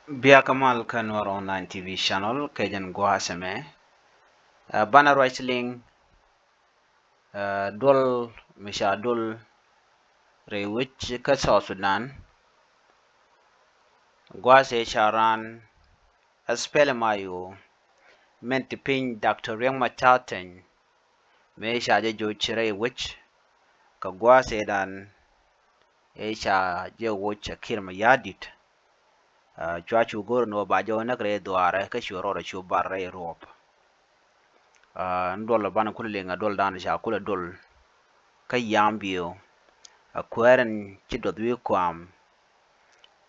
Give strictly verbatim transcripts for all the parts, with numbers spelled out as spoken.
Biakä mal kä Nuɛr Online T V channel kɛ jɛn gua̱a̱th ɛmɛ. Ɛ, banɛ ruac liŋ, ɛ, duɔl mi ca dol rɛy wec kä South Sudan. Gua̱a̱th ëë ca raan S P L M I O min te piny Doctor Riek Machar Teny mëë ca jɛ joc rɛy wec kɛ gua̱a̱th ëëdan ëë ca jɛ woc ɛ Kiir Mayardit. Ɛ, cua cu go̱r ni wä ba jɛ wä näk rɛy dhuaarɛ kä cu rɔɔdɛ cu bar rɛy ruɔp. Ɛ, ni duɔl banɛ kulɛ liŋ ɛ duɔl dan ca kulɛ dol kä Yambio, ɛ kuäär in ci duɔth wi̱i̱ kuam.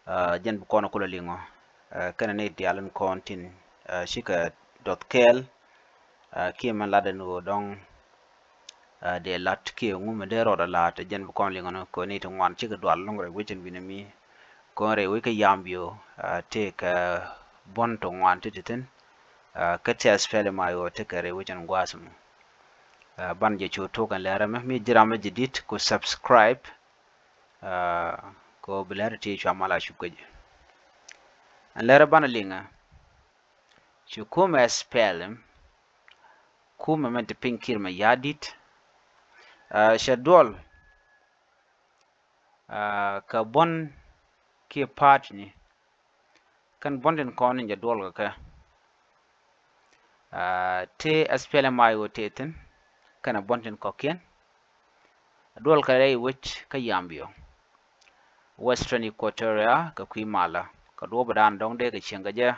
Ɛ, jɛn bi kɔn kulɛ liŋɔ, ɛ, kɛnɛ ni diaal in kɔn tin, ɛ, cikɛ duɔth kɛɛl, ɛ, kiɛ mɛn lat ɛn ɣöö dɔ̱ŋ, ɛ, dee lat kiɛ ŋu mɛ dee rɔɔdɛ lat, jɛn bi kɔn liŋɔ ni kɔn ni ti ŋuan cikɛ dual lɔ̱ŋ rɛy wec in wi̱nɛ mi. Kɔn rɛy wec kä Yambio, ɛ, tëëkɛ buɔ̱n ti ŋuan ti ti thi̱n, ɛ, kä tɛth pɛl ma ɣöö tëëkɛ rɛy wec in gua̱a̱th mɔ. Ɛ, banɛ jɛ cu tok ɛn lɛr ɛmɛ mi ji̱ ram ɛ jɛ dit ku subscribe. Ɛ, kɛ ɣöö bi lɛr ti cua mal a cup kä jɛ. Ɛn lɛr banɛ liŋɛ, ci kumɛ S P L M, kumɛ min te piny Kiir Mayardit, ɛ, cɛ duɔl, ɛ, kɛ buɔ̱n kiɛ party ni, kɛn buɔ̱n tin kɔn in jɛ duɔl kɛ kɛ. Ɛ, ti S P L M I O te thi̱n kɛnɛ buɔ̱n tin kɔ̱kiɛn. Duɔl kɛ rɛy wec kä Yambio, Western Equatoria, kɛ kui̱ malä, kɛ duɔ̱ɔ̱p dan dɔ̱ŋ dee kɛ cieŋ kɛ jɛ.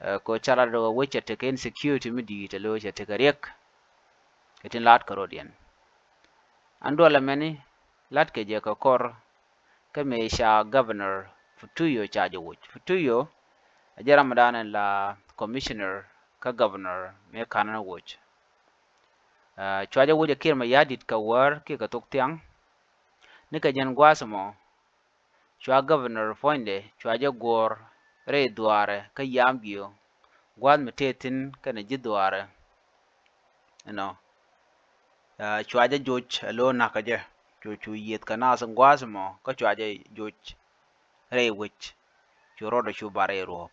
Ɛ, kɛ ɣöö ca lat ɣöö wec cɛ tekɛ insecurity mi di̱i̱t, ɛ lo̱o̱ cɛ tekɛ riɛk kɛ tin la̱a̱t kɛ rɔ̱diɛn. Ɛn duɔl ɛmɛni la̱t kɛ jɛ kɛ kɔr kä mëë ca Governor Futuyo ca jɛ woc. Futuyo ɛ jɛ ram dan in la commissioner kä governor mëë ka̱n ɛn woc. Ɛ, cua jɛ woc ɛ Kiir Mayardit kɛ wäär kiɛ kɛ thok thiaŋ. Ni kɛ jɛn gua̱a̱th ɛmɔ cua governor puɔ̱nydɛ cua jɛ guɔ̱ɔ̱r rɛy dhuaarɛ kä Yambio, gua̱a̱th mi tëë thi̱n kɛnɛ ji̱ dhuaarɛ. Ɛnɔ, ɛ, cua jɛ joc ɛ lo̱o̱ na̱k kä jɛ, cu cu yieth kɛ naath in gua̱a̱th ɛmɔ kä cua jɛ joc rɛy wec, cu rɔɔdɛ cu bar rɛy ruɔ̱ɔ̱p.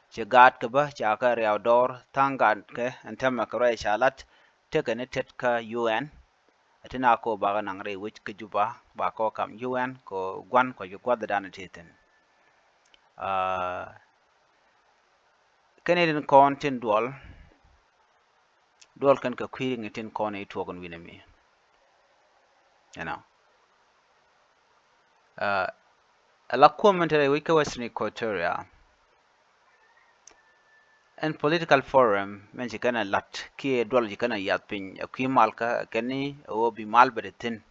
Ci gaatkɛ bä ca kɛ riaw dɔɔr tha̱a̱ŋ gaatkɛ ɛn täämɛ kɛ ruac ca lat tekɛ ni tet kä U N. Ɛ ti na ko bakɛ naŋ rɛy wec kä Juba, ba kɔ kam U N kɔ gua̱n kɔ ci gua̱thdan ti thi̱n. Aa, kɛn i̱ tin kɔn tin duɔl, duɔl kɛn kɛ kui̱ riŋ tin kɔn i̱ tuɔk in wi̱nɛ mi. You know. Aa, ala kuɔm min te rɛy wec kä Western Equatoria. Ɛn political forum min ci kɛn ɛ lat kiɛ duɔl ci kɛn ɛ yath piny ɛ kui̱ mal kä kɛn ni ɛ ɣöö bi mal bɛ te thi̱n.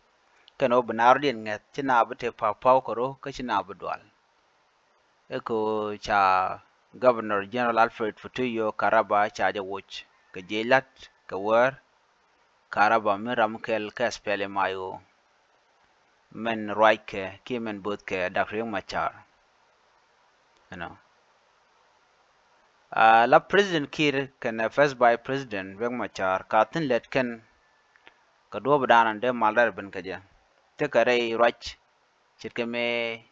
Kɛn ɣöö bi naar diɛn ŋɛth ci na bi te pa̱w pa̱w kɛ ro kä ci na bi dual. Ɛ kɛ ɣöö ca Governor General Alfred Futuyo Karaba ca jɛ woc kɛ jiɛc lat kɛ wäär. Karaba mi ram kɛl kä S P L M I O. Mɛn ruackɛ kiɛ mɛn bo̱thkɛ Doctor Riek Machar. You know. Aa, la President Kiir kɛnɛ First Vice President Riek Machar ka thi̱n lɛt kɛn kɛ duɔ̱ɔ̱p dan dee mal rɛl ben kɛ jɛ. Tekɛ rɛy ruac ce̱tkɛ mëë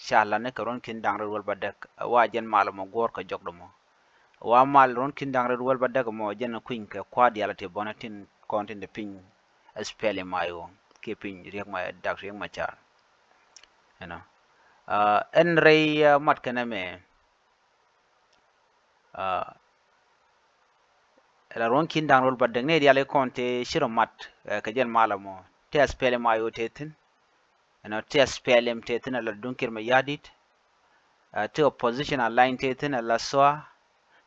ca la̱t ni kɛ ruɔ̱n ki̱n da̱ŋ rɛl wäl bädäk, ɛ wa jɛn mal mɔ guɔ̱ɔ̱r kɛ jɔkdɛ mɔ. Ɛ wa mal ruɔ̱n ki̱n da̱ŋ rɛl wäl bädäk mɔ jɛn kui̱ny kɛ kua̱r diaal ti bɔnɛ tin kɔn tin te piny S P L M I O kiɛ piny Riek Ma, Doctor Riek Machar. You know. Aa, ɛn rɛy, aa, mat kɛn ɛmɛ. Aa, la ruɔ̱n ki̱n da̱ŋ rɛl wäl bädäk ni diaal i̱ kɔn te ci rɔ mat, ɛ, kɛ jɛn mal mɔ. Te S P L M I O te thi̱n. You know, te S P L M te thi̱n ala duŋ Kiir Mayardit. Aa, te opposition alliance te thi̱n ala SSOA.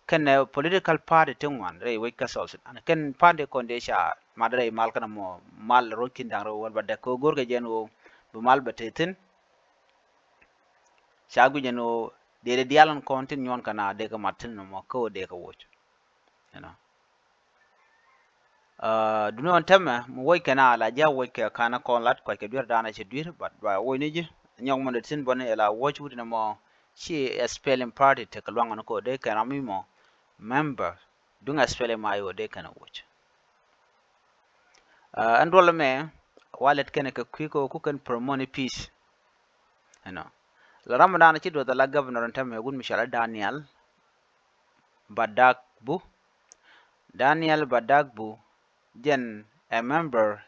Kɛnɛ political party ti ŋuan rɛy wec kä South Sudan. Kɛn party kɔn dee ca mat rɛy mal kɛn mɔ, mal ruɔ̱n ki̱n da̱ŋ rɛl wäl bädäk kɛ ɣöö go̱rkɛ jɛn ɣöö bi mal bɛ te thi̱n. Ca guic ɛn ɣöö dee dee diaal ɛn kɔn tin nyuɔn kɛ na dee kɛ mat thi̱n nɔmɔ kä ɣöö dee kɛ woc. You know. Aa, duŋni ɣän täämɛ mi woc kɛ na la ji̱ a woc kɛ ka̱n kɔn lat kuac kɛ duer danɛ cɛ duer, but ba woc ni ji̱ nyɔk mɔndɛ thi̱n bä ni ɛ la woc wut ni mɔ ci S P L M party tekɛ luaŋ ni kɔ dee kɛn ram mi mɔ member duŋ S P L M I O dee kɛn a woc. Aa, ɛn duɔl mɛ wa lɛt kɛn kɛ kui̱ kɛ ku kɛn promote ni peace. You know. La ram dan ci duɔth ala governor in tämɛ wut mi cɔal Daniel Badagbu. Daniel Badagbu jɛn ɛ member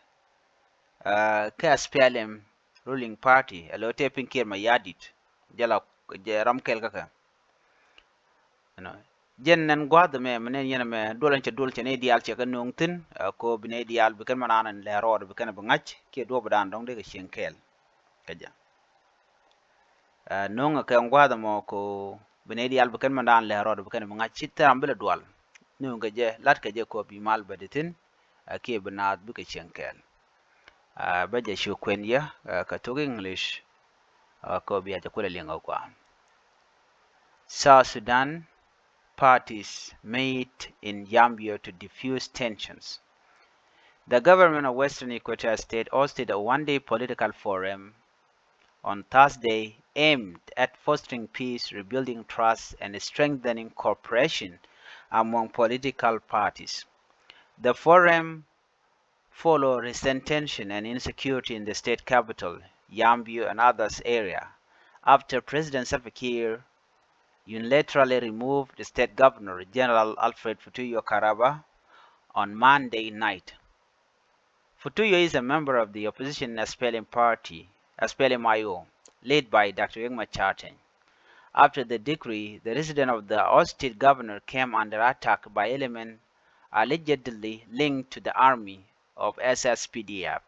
kä S P L M ruling party, ɛ lo̱ tëë piny Kiir Mayardit. Jɛ la jɛ ram kɛl kä kɛ. Jɛn nɛn gua̱a̱th ɛmɛ, mɛ nɛn yɛn ɛmɛ duɔl ɛn cɛ duɔl cɛ nɛy diaal cɛ kɛ nööŋ thi̱n, ɛ ko bi nɛy diaal bi kɛn mɛ naan ɛn lɛ rɔɔd bi kɛn bi ŋa̱c kiɛ duɔ̱ɔ̱p dan dɔ̱ŋ dee kɛ cieŋ kɛɛl. Kä jɛ nööŋɛ kɛ gua̱a̱th ɛmɔ ko bi nɛy diaal bi kɛn mɛ naan lɛ rɔɔd bi kɛn bi ŋa̱c ci thil ram bi lɛ dual. Nööŋ kɛ jɛ, lat kɛ jɛ ko bi mal bɛ di thi̱n, ɛ kiɛ bi naath bikɛ cieŋ kɛɛl. Bä jɛ cu kuɛn yɛ kɛ thok English, ko bia jɛ kulɛ liŋ ɔ kua. South Sudan parties meet in Yambio to diffuse tensions. The government of Western Equatoria State hosted a one-day political forum on Thursday aimed at fostering peace, rebuilding trust, and strengthening cooperation among political parties. The forum follow recent tension and insecurity in the state capital, Yambio, and others area after President Salva Kiir unilaterally removed the state governor, General Alfred Futuyo Karaba, on Monday night. Futuyo is a member of the opposition S P L M party, S P L M I O, led by Doctor Riek Machar Teny. After the decree, the residence of the ousted governor came under attack by elements allegedly linked to the army of S S P D F,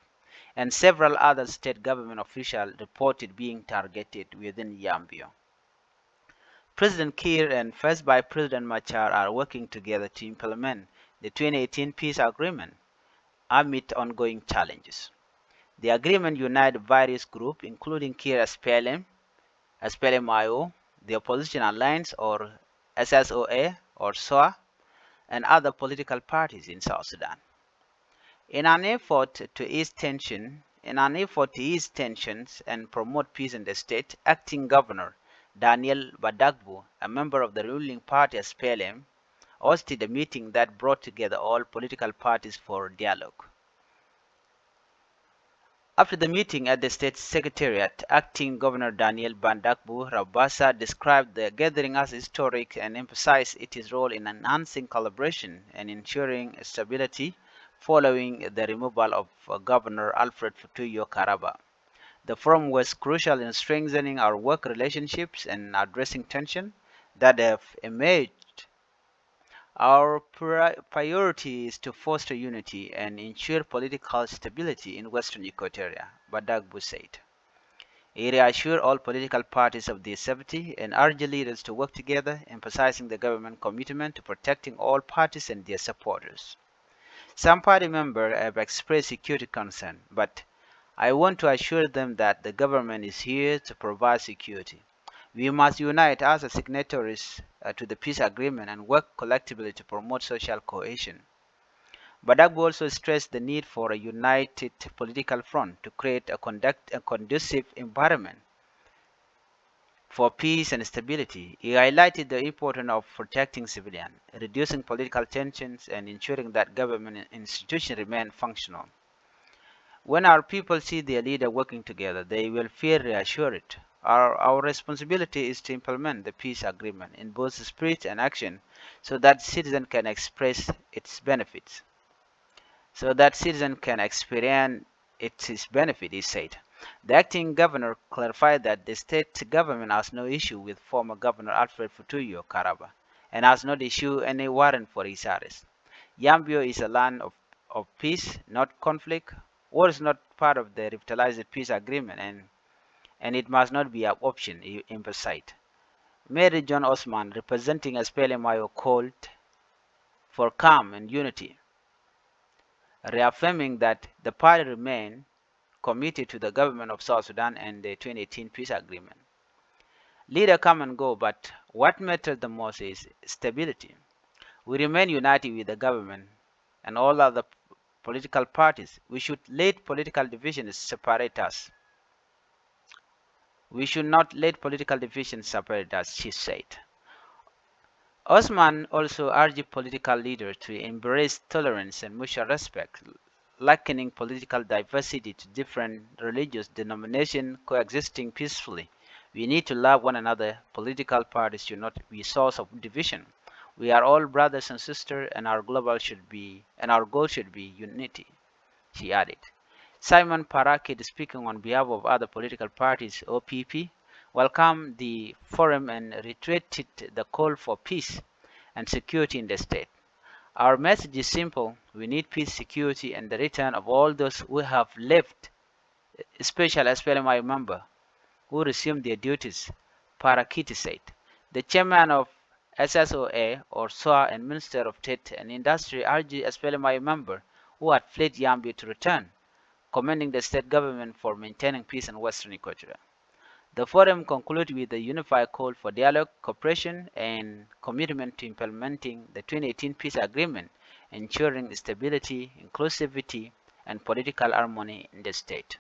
and several other state government officials reported being targeted within Yambio. President Kiir and First Vice President Machar are working together to implement the twenty eighteen peace agreement amid ongoing challenges. The agreement united various groups, including Kiir S P L M, S P L M I O, the Opposition Alliance, or S S O A or SOA, and other political parties in South Sudan. In an effort to ease tension, in an effort to ease tensions and promote peace in the state, acting governor Daniel Badagbu, a member of the ruling party S P L M, hosted a meeting that brought together all political parties for dialogue. After the meeting at the state secretariat, acting governor Daniel Badagbu Rabasa described the gathering as historic and emphasized its role in enhancing collaboration and ensuring stability following the removal of Governor Alfred Futuyo Karaba. The forum was crucial in strengthening our work relationships and addressing tension that have emerged. Our pri-, priority is to foster unity and ensure political stability in Western Equatoria, Badagbu said. He reassured all political parties of their safety and urged leaders to work together, emphasizing the government commitment to protecting all parties and their supporters. Some party members have expressed security concern, but I want to assure them that the government is here to provide security. We must unite as signatories to the peace agreement and work collectively to promote social cohesion. Badagbu also stressed the need for a united political front to create a conduct, a conducive environment for peace and stability. He highlighted the importance of protecting civilians, reducing political tensions, and ensuring that government institutions remain functional. When our people see their leader working together, they will feel reassured. Our, our responsibility is to implement the peace agreement in both spirit and action so that citizens can express its benefits. So that citizens can experience its benefit, he said. The acting governor clarified that the state government has no issue with former Governor Alfred Futuyo Karaba and has not issued any warrant for his arrest. Yambio is a land of, of peace, not conflict. War is not part of the revitalized peace agreement, and, and it must not be an option, he emphasized. Mary John Osman, representing S P L M I O, called for calm and unity, reaffirming that the party remain committed to the government of South Sudan and the twenty eighteen peace agreement. Leaders come and go, but what matters the most is stability. We remain united with the government and all other political parties. We should let political divisions separate us. We should not let political divisions separate us, she said. Osman also urged political leaders to embrace tolerance and mutual respect, likening political diversity to different religious denominations coexisting peacefully We need to love one another. Political parties should not be source of division. We are all brothers and sisters, and our global should be and our goal should be unity, she added. Simon Parakit, speaking on behalf of other political parties, O P P, welcomed the forum and reiterated the call for peace and security in the state. Our message is simple. We need peace, security, and the return of all those who have left, especially S P L M I member who resumed their duties, Parakiti said. The chairman of S S O A or S O A and Minister of Trade and Industry urged S P L M I member who had fled Yambio to return, commending the state government for maintaining peace in Western Equatoria. The forum concluded with a unified call for dialogue, cooperation, and commitment to implementing the twenty eighteen peace agreement, ensuring stability, inclusivity, and political harmony in the state.